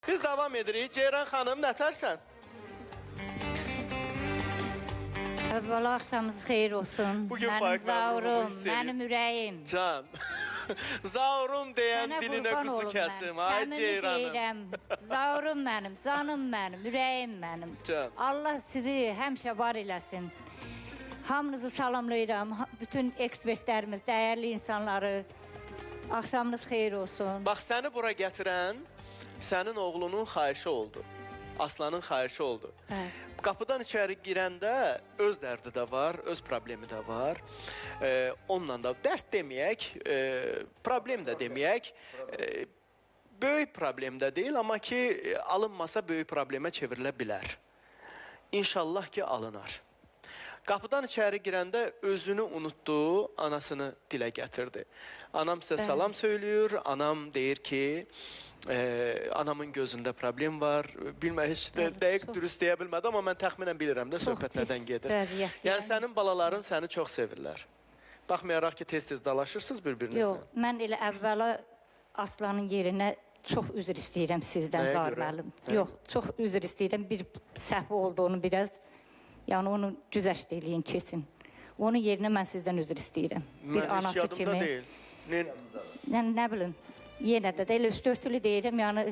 Biz davam edirik. Ceyran xanım, nətərsən? Əvvəla axşamınız xeyir olsun. Bugün mənim Faiq müəllim bunu Zaurum, hiss eləyib. mənim ürəyim. Can. Zaurum deyən Sənə dilinə qurban quzu olum kəsim. mən. Ay Səmimi Ceyranım. deyirəm. Zaurum mənim, canım mənim, ürəyim mənim. Can. Allah sizi həmişə var eləsin. Hamınızı salamlayıram. Bütün ekspertlərimiz, dəyərli insanları. Axşamınız xeyir olsun. Bax səni bura gətirən sənin oğlunun xahişi oldu. Aslanın xahişi oldu. Bəli. Qapıdan içəri girəndə öz dərdi də var, öz problemi də var. Onunla da dərd deməyək, problem də deməyək. Böyük problem də deyil, amma ki alınmasa böyük problemə çevrilə bilər. İnşallah ki alınar. Qapıdan içəri girəndə özünü unutdu, anasını dilə gətirdi. Anam sizə salam söylüyor, anam deyir ki, anamın gözündə problem var. Bilmə heç də dəqiq dürüst deyə bilmədi, amma mən təxminən bilirəm də Çox söhbət pis nədən gedir. vəziyyətdir. Yəni sənin balaların səni çox sevirlər. Baxmayaraq ki, tez-tez dalaşırsınız bir-birinizlə. Yox, mən elə əvvəla Aslanın yerinə çox üzr istəyirəm sizdən Nəyə Zaur görə? müəllim. Nəyə Yox, çox üzr istəyirəm. Bir səhv olduğunu biraz, yəni onu güzəşt eləyin, kesin. Onun yerinə mən sizdən üzr istəyirəm. Bir Mən heç anası yadımda kimi. deyil. Nə bilim, yenə də elə üstörtülü deyirəm, yəni